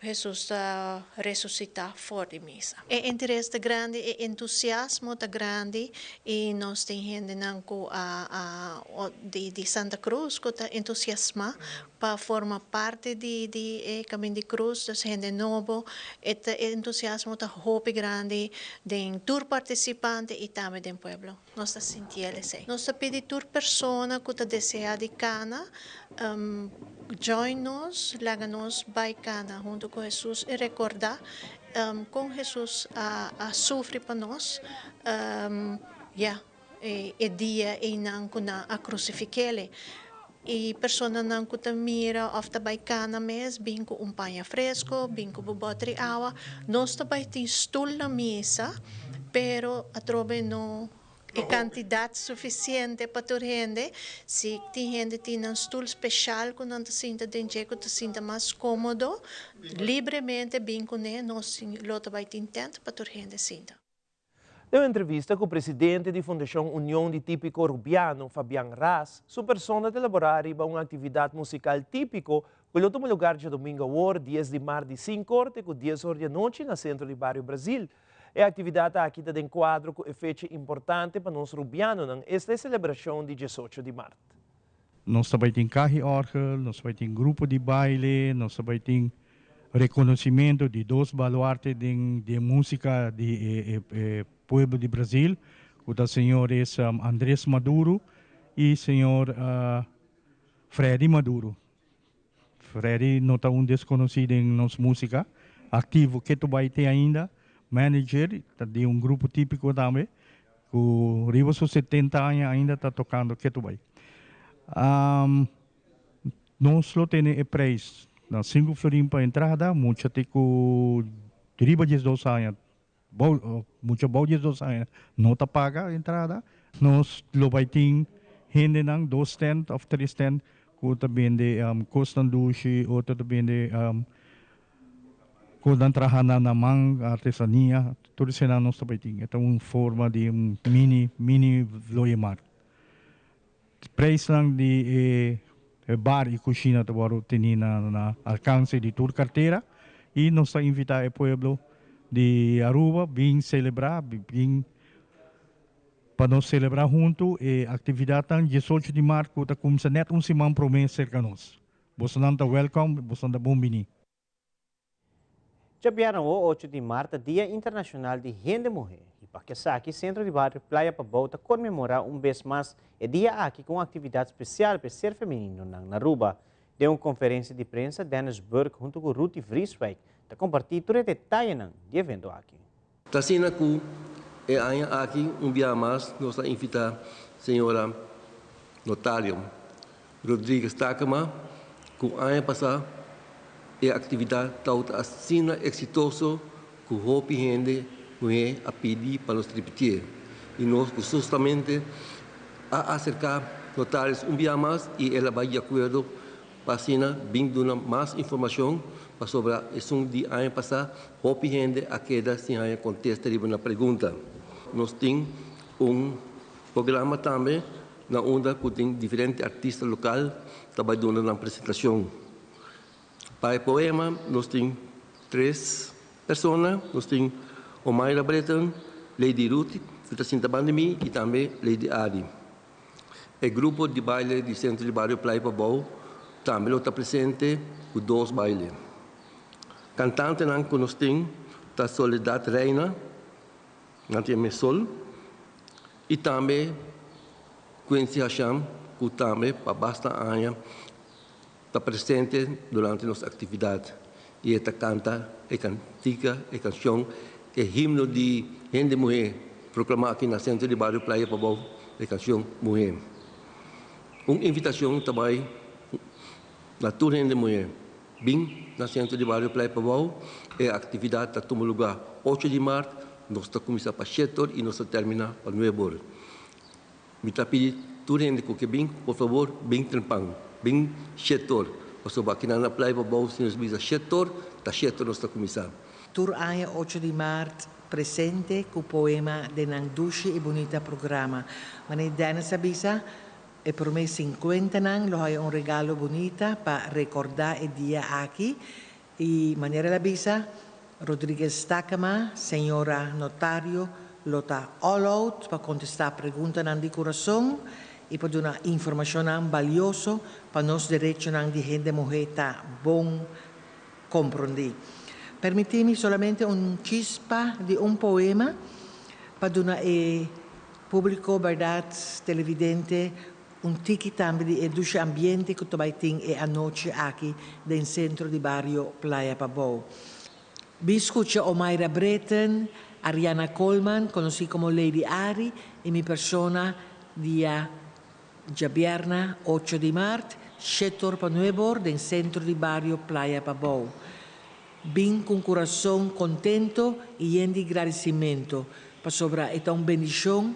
Hesus ta resusitá for di misa. E interes ta grandi, e entusiasmo ta grandi i nos tin hendenan ku a a di di Santa Cruz ku ta entusiasmá pa forma parti di di e Kamin di Cruz, dus hende nobo. E ta e entusiasmo ta hopi grandi den tur partisipante i tambe den pueblo. Nos ta sinti el esei. Nos ta pidi tur persona ku ta deseá di kana, join nos, laga nos bai kana huntu ku Hesus i rekordá kon Hesus a sufri pa nos, ya, e dia einan ku nan a krusifik'el. E personanan ku ta mira òf ta bai kana mes, bin ku un paña fresko, bin ku bo bòter di awa. Nos ta bai tin stul na misa, pero atrobe no e kantidat sufisiente pa tur hende. Si tin hende tin nan stul speshal ku nan ta sinta den dje ku ta sinta mas kómodo, libremente bin kuné, nos lo ta bai tin tènt pa tur hende sinta. Den un entrevista ku presidente di Fundashon Union di Típiko Rubiano, Fabian Ras, su persona ta elaborá riba un aktividat musikal típiko ku lo tuma lugar djadumingu awor, dies di mart di sinkor te ku dies or di anochi na sentro di bario Brazil. E aktividat aki ta den kuadro ku e fecha importante pa nos rubianonan, esta e selebrashon di diesocho di mart. Nos ta bai tin kahi òrgel, nos ta bai tin grupo di baile, nos ta bai tin reconocimento di dos baluarte den di e musica di e e pueblo di Brazil, cu ta señores Andres Maduro y señor Freddy Maduro. Freddy no ta un desconoci den nos musica, activo keto bai te ainda, manager ta di un grupo tipico tambe, cu riba su setenta aña ainda ta tocando keto bai. Nos lo tene e prijs na sinku florin pa entrada, mucha te cu riba diesdos aña. Bou, mucha bou 12 aña no ta paga entrada. Nos lo bay tin hendenan, dos stand of tres stand, cu ta bende cosnan dushi, otro ta bende cosnan traha na man, artesania, tur esnan nos ta bay tin. E ta un forma di un mini, mini vlooie markt. Prijsnan di e bar y cushina ta wordo teni na alcance di tur cartera y nos ta invita e pueblo di Aruba bin celebra, bin pa nos celebra hunto e actividadnan 18 di maart cu ta cuminsa net un siman prome cerca nos. Bosonan ta welcome, bosonan ta bon bini. Djabièrnè 8 di mart ta Dia Internashonal di Hende Muhé i pa esaki Sentro di Bario Playa Pabou ta konmemorá un bes mas e dia aki ku un aktividat spesial pa e ser femeninonan na Aruba. Den un konferensia di prensa Dennis Burke huntu ku Ruthie Vrieswijk ta kompartí tur e detayenan di e evento aki. Ta asina ku e aña aki un biaha mas nos ta invitá señora notario Rodriguez Takema ku aña pasá e aktividat tabata asina eksitoso ku hopi hende muhé a pidi pa nos ripitié i nos gustosamente a aserká notaris un bia mas i el a bai di akuerdo pa asina bin duna mas informashon pasobra esun di aña pasá hopi hende a keda sin haña kontesta riba nan pregunta. Nos tin un programa tambe na unda ku tin diferente artista lokal ta bai duna nan presentashon. Pa e poema nos tin tres persona, nos tin Omaira Breton, Lady Ruth ku ta sinta banda di mi i tambe Lady Adi. E grupo di baile di Sentro di Bario Playa Pabou tambe lo ta presente ku dos baile. Kantantenan ku nos tin ta Soledad Reina, Nan tin e mes sol i tambe Quincy Hasham ku tambe pa basta aña ta presente durante nos aktividat i e ta kanta e kantika, e kanshon, e himno di hende muhé proklamá aki na Sentro di Bario Playa Pabou, e kanshon Muhé. Un invitashon ta bai na tur hende muhé. Bin na Sentro di Bario Playa Pabou, e aktividat ta tuma lugá ocho di mart, nos ta kuminsá pa shete or i nos ta terminá pa nuebe or. Mi ta pidi tur hende ku ke bin, por fabor bin trempan, bin shete or, pasobra akinan na Playa Pabou si nos bisa shete or, ta shete or nos ta kuminsá. Tur aña ocho di mart presente ku poema den nan dushi i bunita programa. Manera Dennis a bisa, E promé sinkuentanan lo haya un regalo bunita pa rekordá e dia aki i manera el a bisa, Rodriguez Takema, señora notario, lo ta all out pa kontestá preguntanan di kurason i pa duna informashonnan balioso pa nos derechonan di hende muhé ta bon komprondí. Permití mi solamente un chispa di un poema pa duna e Públiko, bèrdat, televidente, un tiki tambe di e dushi ambiente ku ta bai tin e anochi aki den sentro di bario Playa Pabou. Bin skucha Omaira Britten, Ariana Coleman, konosí komo Lady Ari, i mi persona dia djabièrna ocho di mart, shete or pa nuebe or den sentro di bario Playa Pabou. Bin ku un kurason kontento i yen di gradisimentu, pasobra e ta un bendishon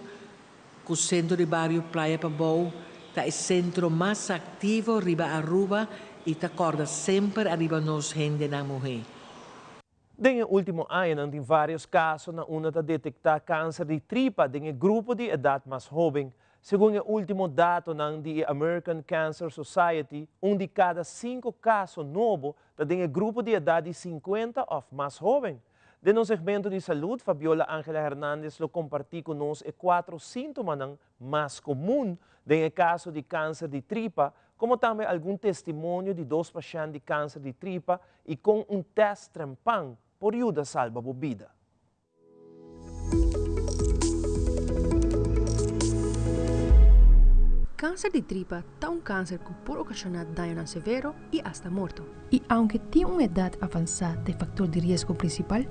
ku Sentro di Bario Playa Pabou ta e sentro mas aktivo riba Aruba i ta kòrda semper ariba nos hendenan muhé. Den e último añanan tin vários kaso na unda ta detektá kanser di tripa den e grupo di edat mas hóben. Segun e último datonan di e American Cancer Society, un di kada sinku kaso nobo ta den e grupo di edat di sinkuenta òf mas hóben. Den nos segmento di salud, Fabiola Angela Hernandez lo kompartí ku nos e kuatro síntomanan mas komun den e kaso di kanser di tripa, komo tambe algun testimonio di dos pashènt di kanser di tripa i kon un tèst trempan por yuda salba bo bida. Kanser di tripa ta un kanser ku por okashoná dañonan severo i asta morto. I aunke tin un edat avansá ta e faktor di riesgo prinsipal,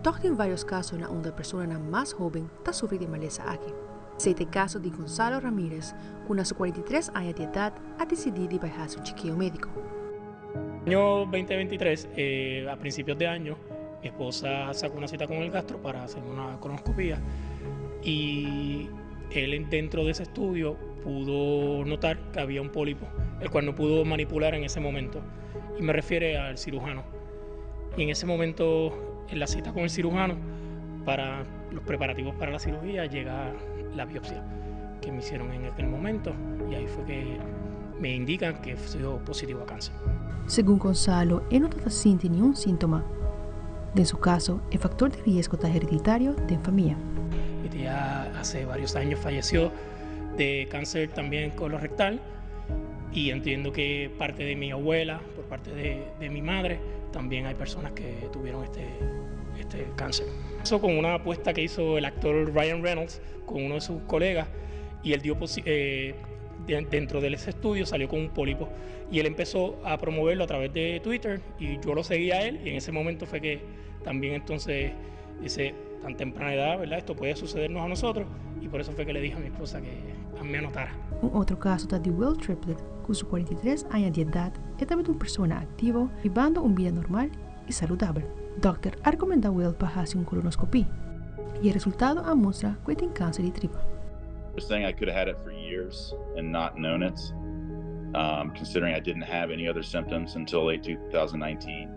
tòg tin vários kaso na unda personanan mas hóben ta sufri di e malesa aki. Esei ta e kaso di Gonzalo Ramirez ku na su 43 aña di edat a disidí di bai hasi un chekeo médiko. Año 2023, a principios de año. Mi esposa sacó una cita con el gastro para hacer una colonoscopia y él dentro de ese estudio pudo notar que había un pólipo, el cual no pudo manipular en ese momento. Y me refiere al cirujano. Y en ese momento, en la cita con el cirujano, para los preparativos para la cirugía, llega la biopsia que me hicieron en aquel momento y ahí fue que me indican que soy positivo a cáncer. Segun Gonzalo, e no tabata sinti ningun síntoma. Den su kaso, e faktor di riesgo ta hereditario den famia. Mi tía hace varios años falleció de cáncer también colorectal y entiendo que parte de mi abuela, por parte de, de mi madre, también hay personas que tuvieron este, este cáncer. Eso con una apuesta que hizo el actor Ryan Reynolds con uno de sus colegas y él dio eh, dentro de ese estudio salió con un pólipo y él empezó a promoverlo a través de Twitter y yo lo seguía a él y en ese momento fue que también entonces dice, tan temprana edad, ¿verdad? Esto puede sucedernos a nosotros y por eso fue que le dije a mi esposa que me anotara. Un otro kaso ta di Will Triplett, ku su 43 aña di edat, e tabata un persona aktivo, bibando un bida normal i saludabel. Dòkter a rekomendá Will pa hasi un kolonoskopí, i e resultado a mustra ku e tin kanser di tripa. They're saying I could have had it for years and not known it, considering I didn't have any other symptoms until late 2019.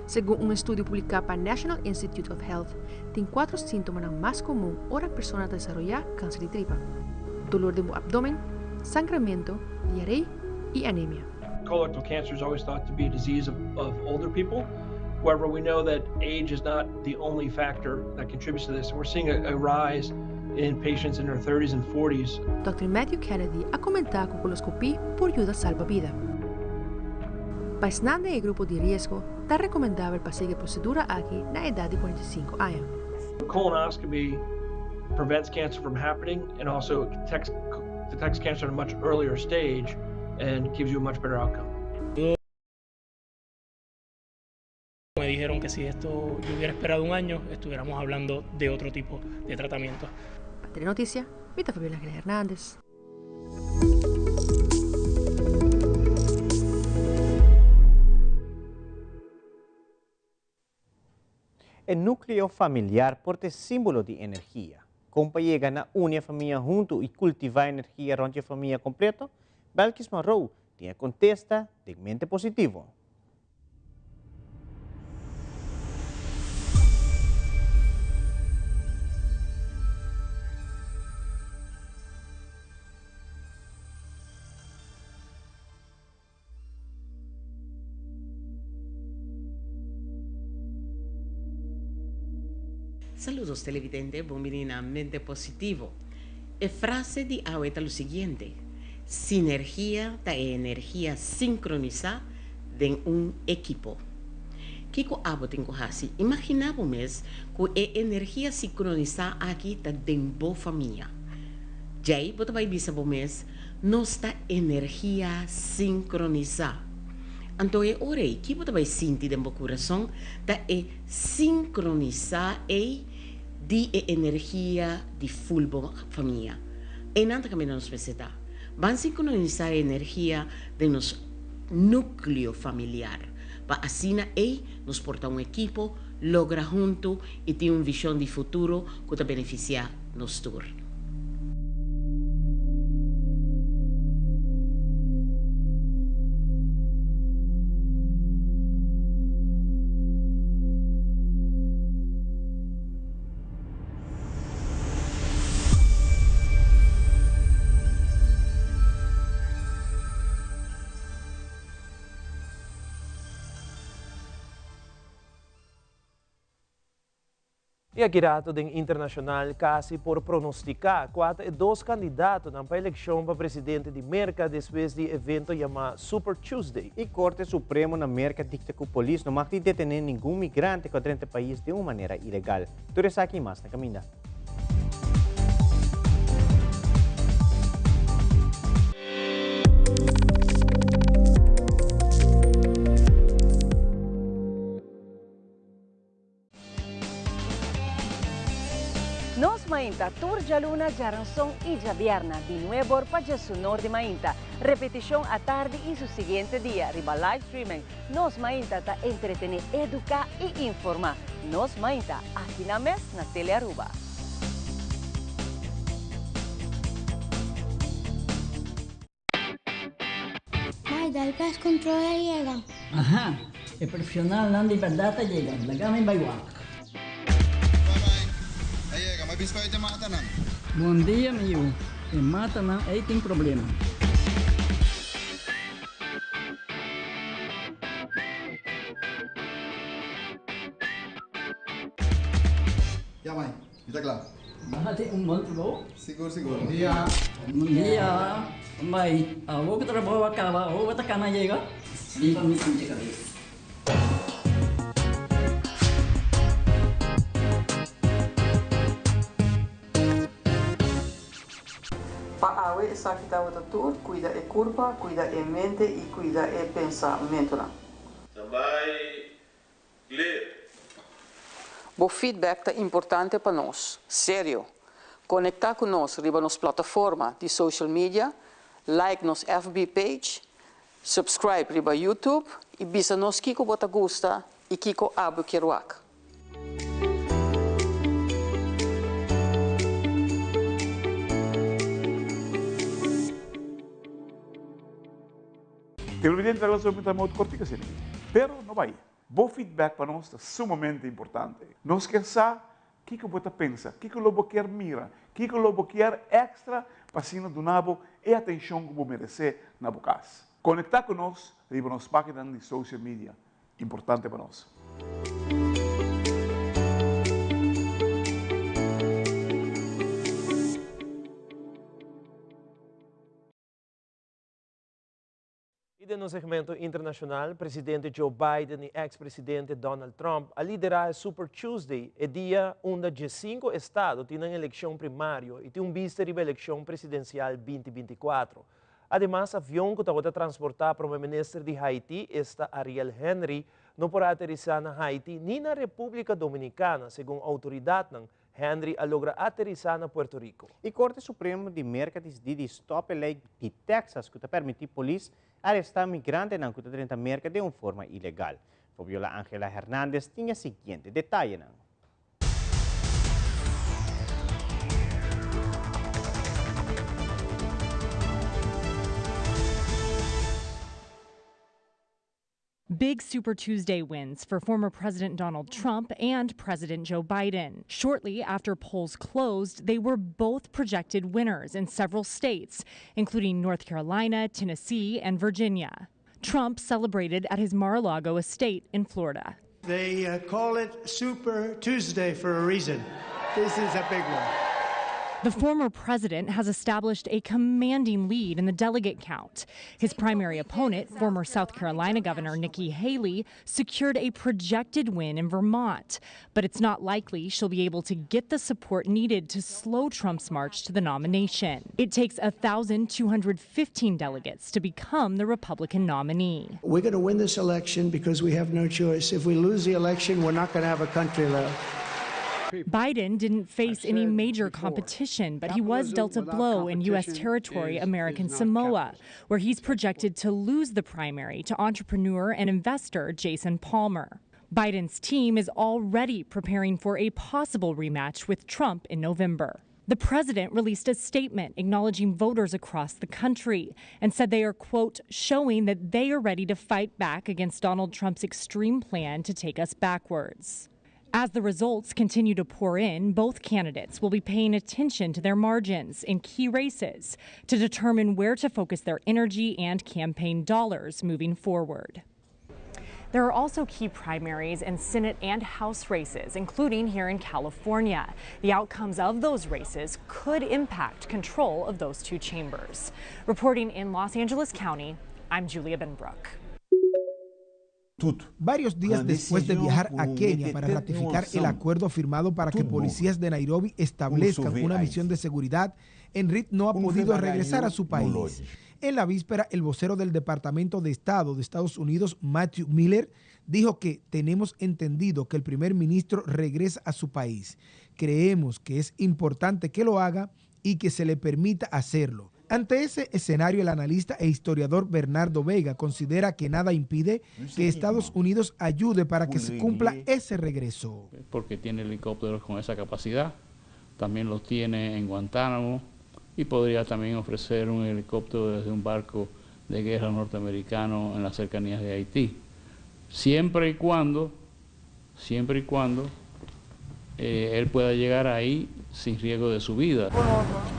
Segun un estudio publiká pa National Institute of Health, tin kuatro síntomanan mas komun ora persona ta desaroyá kanser di tripa, dolor den bo abdomen, sangramentu, diarei i anemia. Colorectal cancer is always thought to be a disease of, of older people. However, we know that age is not the only factor that contributes to this. And we're seeing a, a rise in patients in their 30s and 40s. Dòkter Matthew Kennedy a komentá ku koloskopí por yuda salba bida. Pa esnan den e grupo di riesgo, ta rekomendabel pa sigui e prosedura aki na edat di 45 aña. Colonoscopy prevents cancer from happening and also detects, detects cancer at a much earlier stage and gives you a much better outcome. Me dijeron que si esto yo hubiera esperado un año, estuviéramos hablando de otro tipo de tratamiento. Pa Telenoticia, mi ta Fabiola Ángeles Hernández. E núkleo familiar por ta e símbolo di energia. Kon pa yega na uni e famia huntu i kultivá energia rònt e famia kompleto? Belkis Monroe tin e kontesta den Mente Positivo. Saludos televidente, bon bini na Mente Positivo. E frase di awe ta lo siguiente, Sinergia ta e energia sinkronisá den un ekipo. Kiko abo tin ku hasi? Imaginá bo mes ku e energia sinkronisá aki ta den bo famia. Djei bo ta bai bisa bo mes, Nos ta energia sinkronisá. Anto e ora ei, ki bo ta bai sinti den bo kurason ta e sinkronisá ei di e energia di ful bo famia. Einan ta kaminda nos mester ta. Ban sinkronisá e energia den nos núkleo familiar, pa asina ei nos por ta un ekipo, logra huntu i tin un vishon di futuro ku ta benefisiá nos tur. I aki rato den internashonal kasi por pronostiká kua ta e dos kandidatonan pa elekshon pa presidente di Merka despues di evento yamá Super Tuesday. E Korte Supremo na Merka dikta ku polis no mag di detené ningun migrante ku a drenta e pais den un manera ilegal. Tur esaki i mas na kaminda. Nos Mainta. Mainta tur djaluna, djaranson i djabièrna di nuebor pa djesunor di mainta. Repetishon atardi i su siguiente dia riba live streaming. Nos Mainta ta entretené, eduká i informá. Nos Mainta, aki na mes na Telearuba. Mai, dal pest control a yega. Aha, e profesionalnan di berdad a yega, laga mi bai wak. Bye bye, a yega, mi a bisa pa e matanan. Bon dia mi yu, e matanan ei tin problema. Ya mai, mi ta kla. Nan tin un bon trabou. Sigur sigur. Bon dia. Bon dia. Mai, awor ku trabou a kaba, awor bo ta kana yega? Bin pa mi pincha kabes. Pa awe esaki tabata tur, kuida e kurpa, kuida e mente i kuida e pensamentunan. Tambay clear. Bo feedback ta importante pa nos. Serio! Konektá ku nos riba nos plataforma di social media, like nos FB page, subscribe riba YouTube i bisa nos kiko bo ta gusta i kiko abo kier wak. Televidente ta lazo mi ta modo cortico asina aki. Pero no bay. Bo feedback pa nos ta sumamente importante. Nos kier sa kico bo ta pensa, kico lo bo kier mira, kico lo bo kier extra pa asina duna bo e atencion cu bo merece na bo cas. Conecta cu nos riba nos paginanan di social media. Importante pa nos. I den nos segmento internashonal, presidente Joe Biden i eks presidente Donald Trump a liderá e Super Tuesday, e dia unda diesinko estado tin nan elekshon primario i tin un bista riba elekshon presidensial binti 24. Ademas, avion ku tabata transportá prome minister di Haiti, esta Ariel Henry, no por a aterisá na Haiti ni na Repúblika Dominikana, segun outoridatnan. Henry a logra aterisá na Puerto Rico. E Korte Supremo di Merka disidí di stòp e lei di Texas ku ta permití polis arestá migrantenan ku ta drenta Merka den un forma ilegal. Fabiola Angela Hernandez tin e siguiente detayenan. Big Super Tuesday wins for former President Donald Trump and President Joe Biden. Shortly after polls closed, they were both projected winners in several states, including North Carolina, Tennessee, and Virginia. Trump celebrated at his Mar a Lago estate in Florida. They uh, call it Super Tuesday for a reason. This is a big one. The former president has established a commanding lead in the delegate count. His primary opponent, former South Carolina Governor Nikki Haley, secured a projected win in Vermont. But it's not likely she'll be able to get the support needed to slow Trump's march to the nomination. It takes 1,215 delegates to become the Republican nominee. We're going to win this election because we have no choice. If we lose the election, we're not going to have a country left. Biden didn't face any major competition, but he was dealt a blow in U.S. territory, American Samoa, where he's projected to lose the primary to entrepreneur and investor Jason Palmer. Biden's team is already preparing for a possible rematch with Trump in November. The president released a statement acknowledging voters across the country and said they are, quote, showing that they are ready to fight back against Donald Trump's extreme plan to take us backwards. As the results continue to pour in, both candidates will be paying attention to their margins in key races to determine where to focus their energy and campaign dollars moving forward. There are also key primaries in Senate and House races, including here in California. The outcomes of those races could impact control of those two chambers. Reporting in Los Angeles County, I'm Julia Benbrook. Varios días después de viajar a Kenia para ratificar el acuerdo firmado para que policías de Nairobi establezcan una misión de seguridad Enrit no ha podido regresar a su país. En la víspera, el vocero del Departamento de Estado de Estados Unidos, Matthew Miller, dijo que tenemos entendido que el primer ministro regresa a su país. Creemos que es importante que lo haga y que se le permita hacerlo. Ante ese escenario, el analista e historiador Bernardo Vega considera que nada impide que Estados Unidos ayude para que se cumpla ese regreso. Porque tiene helicópteros con esa capacidad, también los tiene en Guantánamo y podría también ofrecer un helicóptero desde un barco de guerra norteamericano en las cercanías de Haití. Siempre y cuando, siempre y cuando eh, él pueda llegar ahí sin riesgo de su vida.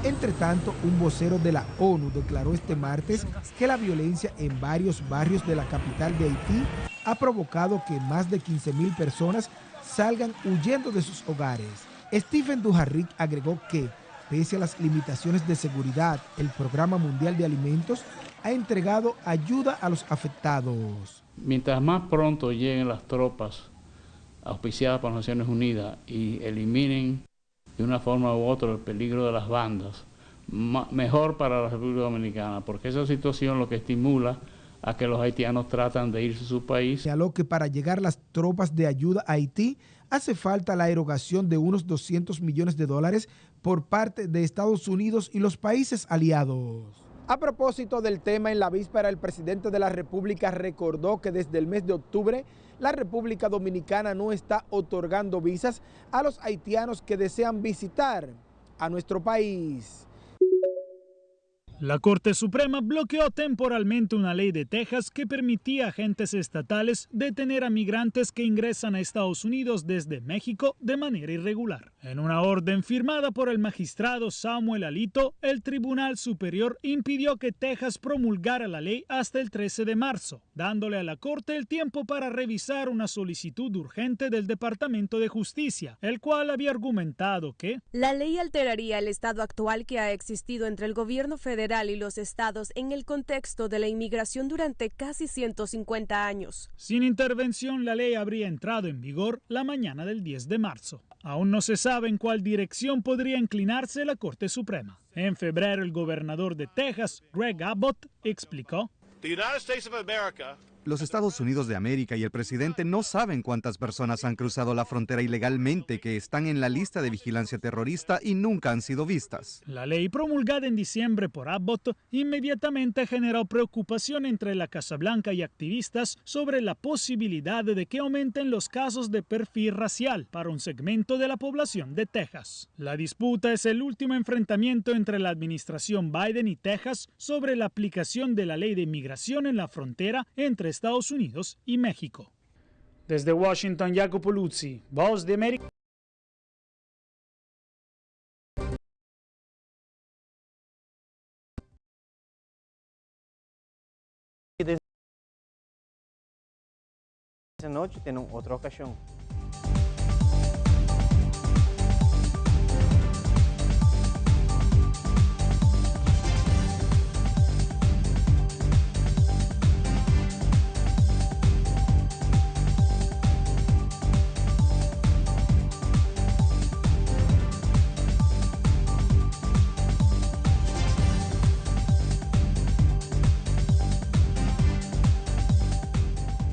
Entre tanto, un vocero de la ONU declaró este martes que la violencia en varios barrios de la capital de Haití ha provocado que más de 15 mil personas salgan huyendo de sus hogares. Stephen Dujarric agregó que, pese a las limitaciones de seguridad, el Programa Mundial de Alimentos ha entregado ayuda a los afectados. Mientras más pronto lleguen las tropas auspiciadas por Naciones Unidas y eliminen de una forma u otra el peligro de las bandas, mejor para la República Dominicana, porque esa situación lo que estimula a que los haitianos tratan de irse a su país. Señaló que para llegar las tropas de ayuda a Haití hace falta la erogación de unos 200 millones de dólares por parte de Estados Unidos y los países aliados. A propósito del tema, en la víspera el presidente de la República recordó que desde el mes de octubre la República Dominicana no está otorgando visas a los haitianos que desean visitar a nuestro país. La Corte Suprema bloqueó temporalmente una ley de Texas que permitía a agentes estatales detener a migrantes que ingresan a Estados Unidos desde México de manera irregular. En una orden firmada por el magistrado Samuel Alito, el Tribunal Superior impidió que Texas promulgara la ley hasta el 13 de marzo, dándole a la Corte el tiempo para revisar una solicitud urgente del Departamento de Justicia, el cual había argumentado que la ley alteraría el estado actual que ha existido entre el gobierno federal y los estados en el contexto de la inmigración durante casi 150 años. Sin intervención, la ley habría entrado en vigor la mañana del 10 de marzo. Aún no se sabe en cuál dirección podría inclinarse la Corte Suprema. En febrero, el gobernador de Texas, Greg Abbott, explicó: Los Estados Unidos de América y el presidente no saben cuántas personas han cruzado la frontera ilegalmente que están en la lista de vigilancia terrorista y nunca han sido vistas. La ley promulgada en diciembre por Abbott inmediatamente generó preocupación entre la Casa Blanca y activistas sobre la posibilidad de que aumenten los casos de perfil racial para un segmento de la población de Texas. La disputa es el último enfrentamiento entre la administración Biden y Texas sobre la aplicación de la ley de inmigración en la frontera entre Estados Unidos y México. Desde Washington, Jacopo Luzzi, Voz de América. Anochi te un otro ocasion.